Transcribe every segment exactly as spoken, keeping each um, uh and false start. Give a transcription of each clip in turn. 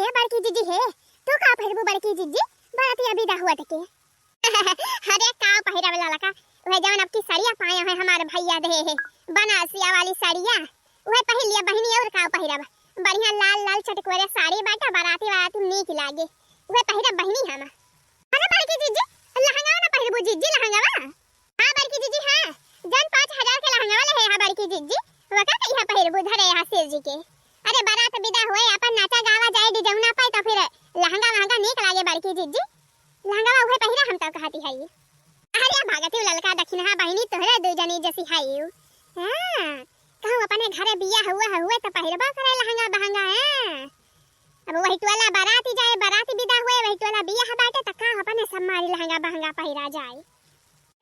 हे बड़की जिज्जी हे, तू का पहिरबू बड़की जिज्जी, बरतिया बिदा हुआ तके? अरे का पहिरब ललका, उहे जवन अब की सड़िया पाया है हमार भइया देहे है, बनारसिया वाली सड़िया, उहे पहिर लिया बहिनी, और का पहिरब? बढ़िया लाल लाल चटकोरे साड़ी बाटा, बराती बराती नीक लागे, उहे पहिरब बहिनी हम। अरे बड़की जिज्जी, लहंगा ना पहिरबू जिज्जी, लहंगा? हाँ बड़की जिज्जी, हाँ, जन पाँच हजार के लहंगा वाले है, हाँ बड़की जिज्जी, वका के यहाँ पहिरबू धरे यहाँ शिव जी के। अरे बरात बिदा हुए, अपन नाचा गावा जाए डिजौना पे, तो फिर लहंगा वहंगा नीक लागे बड़की जिज्जी। लहंगा उहे पहिरा हम तो कहती है। अरे भागती ललका दखिनहा बहिनी तोहरे दू जनी जसी है। हाँ, कहूँ अपने घरे बिया हुआ हुए तो पहिरबा करे लहंगा बहंगा है। अब वही टोला बराती जाए, बराती बिदा हुए, वही टोला बिया बाटे, तो का अपने सब मारी लहंगा बहंगा पहिरा जाए।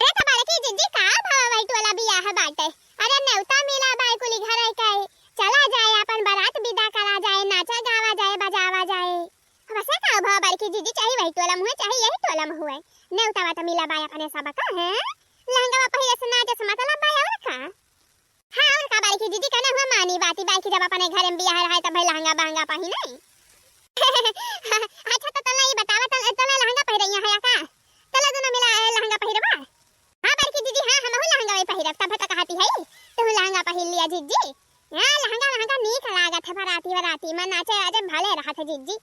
अरे तो बड़की जिज्जी का भवा वही टोला बियाह बाटे। अरे नेवता मिला बाय कुली घर के। चला जाए अपन बरात बिदा करा जाए, नाचा गावा जाए, बजावा जाए। अब से का भवा बड़की जिज्जी, चाहे वही टोला में हुए, चाहे यही टोला में हुए। नेवता वाता मिला बाय अपने सब का, हैं? लहंगा पहिरे से नाचे से मतलब बाय और का? हाँ, और का बड़की जिज्जी, कने हुआ मानी बाती बाई कि जब अपने घरे में बियाह रहे तब भाई लहंगा बहंगा पहिने। अच्छा, तो तला ई बतावा, तल-, तला लहंगा पहिरइया है का? तला दोनों मिला, ए, लहंगा पहिरबा? हाँ बड़की जिज्जी, हाँ, हमहू लहंगा वही पहिरब, तब तो कहती है, तू लहंगा पहिर लिया जिज्जी। हाँ, लहंगा, लहंगा नीक लागत है, बराती, बराती में नाचे, आजे भले रहत है जिज्जी।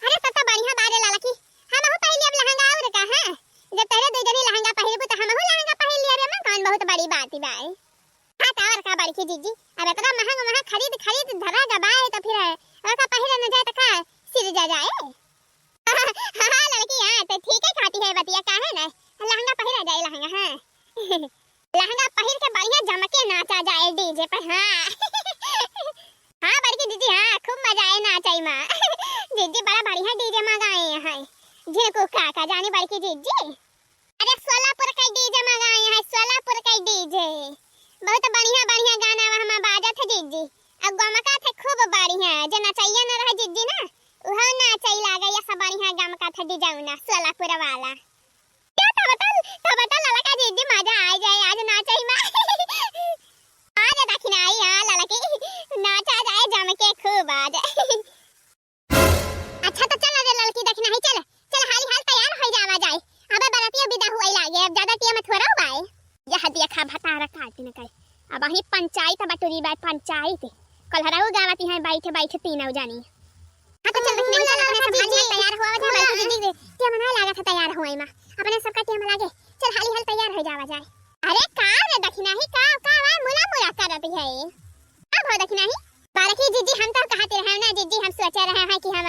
अरे, तब तो बढ़िया बा रे ललकी, हमहू पहिर लियब लहंगा और का, हाँ? जब तोहरे दू जनी लहंगा पहिरबू, तो हमहू लहंगा पहिर लियब, एमा कौन बहुत बड़ी बात बा? हाँ, तो और का बड़की जिज्जी, अब इतना महंग, महंग खरीद, खरीद धरा गबाए, तो फिर और का पहिरे न जाए, तो का सिर जा जाए? हाँ, हाँ, ललकी, हाँ, तो ठीक है, खाती है बतिया, काहे ना? लहंगा पहिरा जाए, लहंगा, हाँ। लहंगा पहिर के बढ़िया जम के नाचा जाए डीजे पे, हाँ। हाँ, बड़की जिज्जी, हाँ, खूब मजा आए नाचई मा। जिज्जी बड़ा बढ़िया डीजे मंगाए हैं। झिनकू काका जानी बड़की जिज्जी। अरे, सोलापुर का डीजे मंगाए हैं, सोलापुर का डीजे। बहुत बढ़िया, बढ़िया गाना वहाँ बाजत है जिज्जी। अब गमका थे खूब बढ़िया, जे नचैया न रहे जिज्जी ना, उहो नाचई लागे, ये सब बढ़िया गमका थे डिजाउना सोलापुर वाला। क्या तब तल, तब तल ललका जिज्जी मजा आ जाए, आज नाचई मा। आज दखिनाई, हाँ ललकी, नाचा जाए जम के खूब आज। अच्छा तो चल रे ललकी दखिनाही, चल, चल हाली हाल तैयार हो जावा जाए। अबे बरातिया बिदा हुआ लागे, अब ज्यादा टेम थोड़ा बाए। यह देखा भतारा काटिन के, अबहीं पंचायत बटुरी बाए, पंचायत। कल हराऊ गावती हैं बैठे बैठे तीनों जानी। हाँ, तो चल, दखिनही, चल, अपने सब हाली हाल तैयार हुआ जा, बड़की दीदी के टेम ना लागत है तैयार हुआ मा। अपने सबका टेम लागे, चल, हाली हाल तैयार हो जावा जाए। अरे, का रे दखिनही, का, का वाई मुला मुला करत है? का भो दखिनही? बड़की जिज्जी, हम तो कहते रहे ना जिज्जी, हम सोचे रहे हैं कि हम,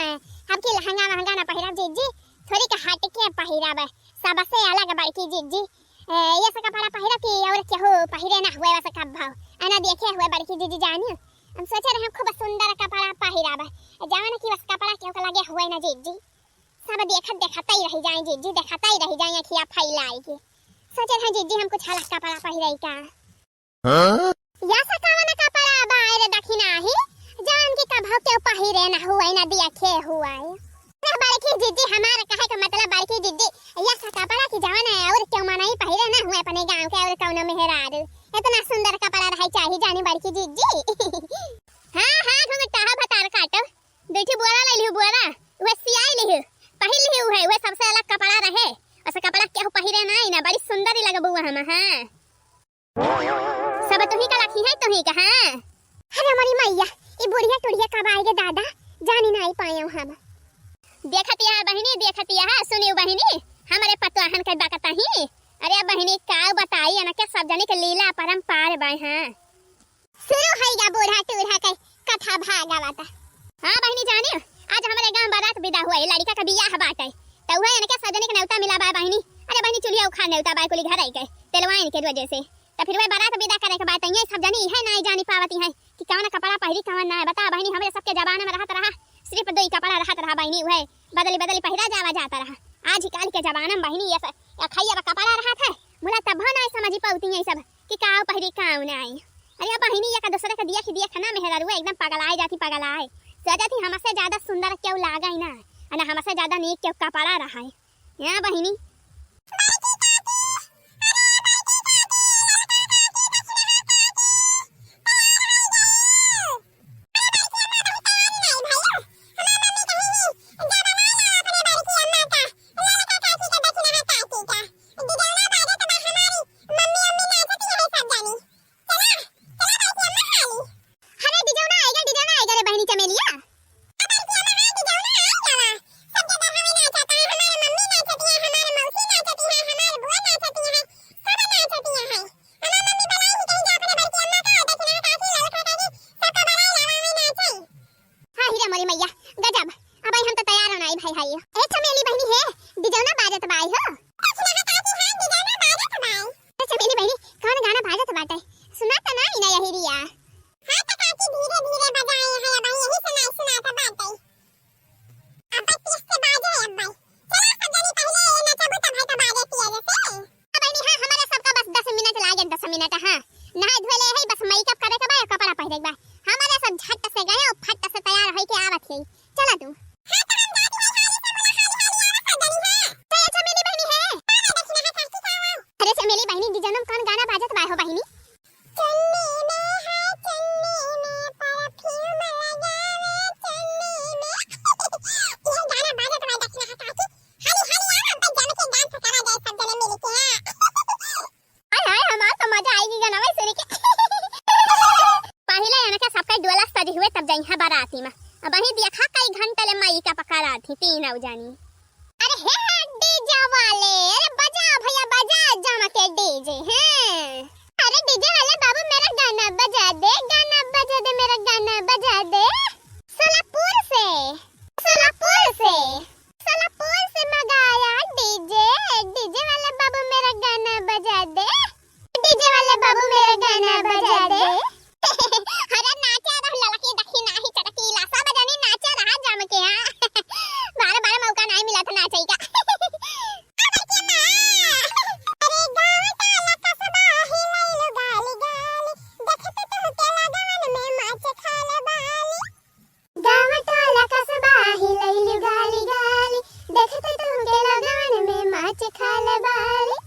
हम की लहंगा वहंगा ना पहिरब जिज्जी, थोड़ी के हट के पहिरब, सबसे अलग बड़की जिज्जी। ए, ये सब कपड़ा पहिरब कि और केहू पहिरे ना हुए, वैसे कब भाव, है ना देखे हुए बड़की जिज्जी जानी। हम सोचे रहे खूब सुंदर कपड़ा पहिरब, जवन कि बस कपड़ा केहू के लगे हुए ना जिज्जी। सब देखत देखत ही रह जाए जिज्जी, देखत ही रह जाए, अखिया फैलाई के। सोचे रहे जिज्जी हम कुछ अलग कपड़ा पहिरे का। हाँ? या सा कवन कपड़ा बाए रे दखिनही, जवन कि कभो केहू पहिरे ना हुए ना देखे हुए। अरे बड़की जिज्जी, हमार कहे का मतलब बड़की जिज्जी, या सा कपड़ा कि जवन है और केहू मनई पहिरे ना हुए अपने गाँव के और कौनो मेहरारू। इतना सुंदर कपड़ा रहे चाही जानी बड़की जिज्जी। हाँ, हाँ, घुंघटाहा भतार काटो। दुई ठे बोरा ले लिहु, बोरा, उहे सियाई लिहु, पहिर लिहु, उहे, उहे सबसे अलग कपड़ा रहे। ऐसा कपड़ा केहू पहिरे नाई ना, बड़ी सुंदर ही लगबू हम, हाँ। सब तुही का लखी है, तुही का, हाँ। अरे हमारी मैया, ई बुढ़िया टुढ़िया कब आएगे दादा, जानी नाई पायो हम। देखतिया बहिनी, देखतिया, सुनियो बहिनी, हमरे पतवाहन के बकतही। अरे बहिनी, का बताई, एनके सब जनी के लीला अपरंपार बाय, हाँ। शुरू होइगा बूढ़ा टूढ़ा के कथा भागवत। हाँ बहिनी जाने, आज हमरे गाँव बारात विदा हुआ है, लड़का का बियाह बाटे, तो उहे इनके सजनी के न्योता मिला बा बहिनी। अरे बहिनी चुलिया उखाड़ न्योता बा कुली घर आई के, तेलवाइन के वजह से। तो फिर वह बारात विदा करे के बाद ये सब जनी है ना जानी पावती है कि कौन कपड़ा पहिरी कौन ना है। बता बहिनी, हमरे सबके जमाना में रहत रहा, सिर्फ दो ही कपड़ा रहत रहा बहिनी, उहे बदली बदली पहिरा जावा जाता रहा। आज ही काल के जमाना में बहिनी ये सब अखैया बा कपड़ा रहत है, मुला तब ना समझी पावती है सब कि का पहिरी का नाई। अरे बहिनी, एक दूसरे के दिया खी दिया खाना मेहरारू एकदम पगलाए जाती, पगलाए। सोचती हमसे ज्यादा सुंदर केहू लागे ना, अना हमसे ज्यादा नीक केहू कपड़ा रहा है। या बहिनी। हो बहिनी। चुन्नी में है, चुन्नी में परफ्यूम लगावे, चुन्नी में। ये गाना बाजत बा, दक्षिणा हटा के। हाली, हाली आ, अब जम के डांस करा जाए सब जने मिल के, हाँ। हाय, हाय, हमार तो मजा आएगी गाना सुन के। पहिले इनके सबके डोला सज हुए तब जइहा बाराती में। अब वहीं देखा कई घंटा ले माई का पका रहा थी तीन जानी। अरे हे डीजे वाले, अरे बजा भैया बजा जम के डीजे, हैं। अरे डीजे वाले बाबू मेरा गाना बजा दे, गाना बजा दे, मेरा गाना बजा दे। सोलापुर से, सोलापुर से, सोलापुर से मंगाया डीजे, डीजे वाले बाबू मेरा गाना बजा दे, डीजे वाले बाबू मेरा गाना बजा दे। अरे नाचा रहा ललकी दखी नाही चटकीला, सब जनी नाचा रहा जम के, हाँ। बार बार मौका नाही मिला था नाचे का। अरे गाँव टाला कस्बा हिलैलु गाली गाली, देखते तुहके लगन में माच खाल बाली। गाँव टाला कस्बा हिलैलु गाली गाली, देखते तुहके लगन में माच खाल बाली।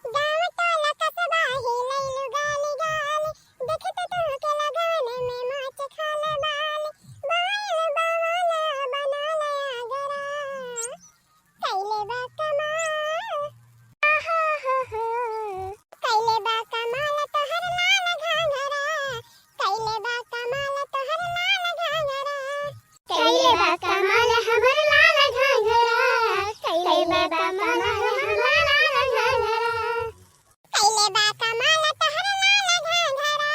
गाँव टाला कस्बा हिलैलु गाली गाली, देखते तुहके लगन में माच खाल बाली। बायल बवाल बनाल आगरा, कैले बा कमाल। आहा हा हा। कैले बा कमाल तोहर लाल घाघरा, कैले बा कमाल तोहर लाल घाघरा। कैले बा कमाल हमर लाल घाघरा, कैले बा कमाल हमर लाल घाघरा। कैले बा कमाल तोहर लाल घाघरा,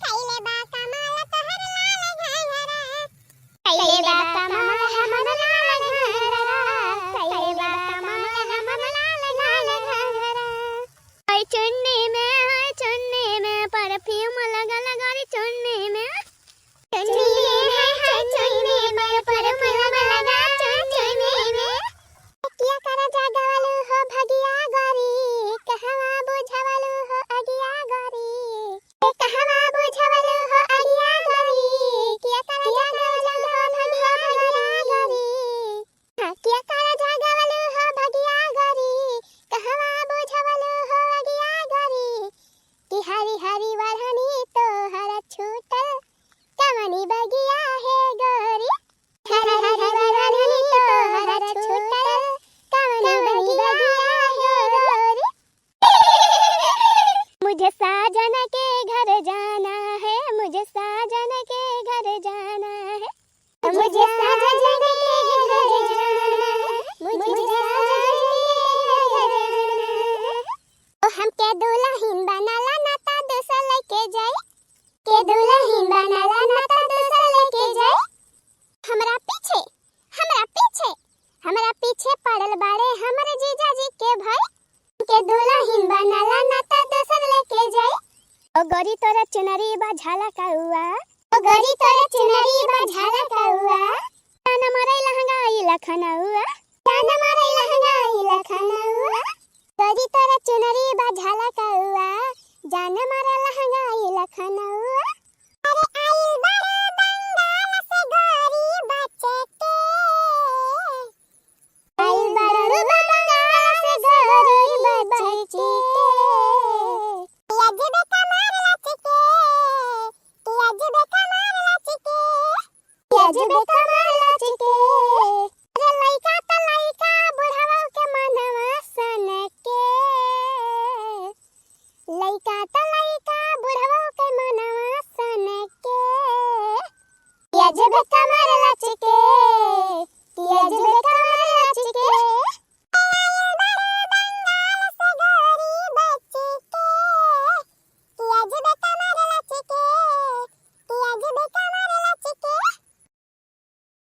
कैले बा कमाल तोहर लाल घाघरा। कैले बा कमाल हमर लाल घाघरा, कैले बा कमाल हमर लाल घाघरा। हाय चुन्नी में, हाय चुन्नी में, परफ्यूम लगा लगा रे चुन्नी में। चुन्नी में, हाय, हाय, चुन्नी में, परफ्यूम लगा चुन्नी में। किया कर जगवलु हो भगिया गोरी, कहवा बुझवलु हो अगिया गोरी। ए कहवा बुझवलु हो अगिया गोरी, किया कर जगवलु हो भगिया गोरी। हाँ, किया कर जगवलु हो भगिया गोरी, कहवा बुझवलु हो अगिया गोरी। कि हरी हरी वरहनी तोहर छूटल कवनी बगिया हे गोरी। हरी हरी वरहनी तोहर छूटल कवनी बगिया हे गोरी। मुझे साजन के घर जाना है, मुझे साजन के घर जाना है। मुझे साजन के घर जाना है, मुझे साजन के घर जाना है। ओ हमके दुलहिन बनाला ना ता दूसर लेके जाई, के दुलहिन बनाला ना ता दूसर लेके जाई। हमरा पीछे, हमरा पीछे, हमरा पीछे पड़ल बाड़े हमरे जीजा जी के भाई। के दुलहिन बनाला ना ता दूसर लेके जाई। ओ गोरी तोरा चुनरी बा झाला कउआ। ओ गोरी तोरा चुनरी बा झाला कउआ। जान मारे लहंगा ई लखनउआ। जान मारे लहंगा ई लखनउआ। गोरी तोरा चुनरी बा झाला कउआ। जान मारे लहंगा ई लखनउआ। अरे आइल बारू बंगाल से गोरी बच के। आइल बारू बंगाल से गोरी बच के। अजबे कमाल लचके, कि अजबे कमाल लचके। कि अजबे कमाल लचके। अरे लइका त लइका, बुढ़वा के मनवा सनके। लइका त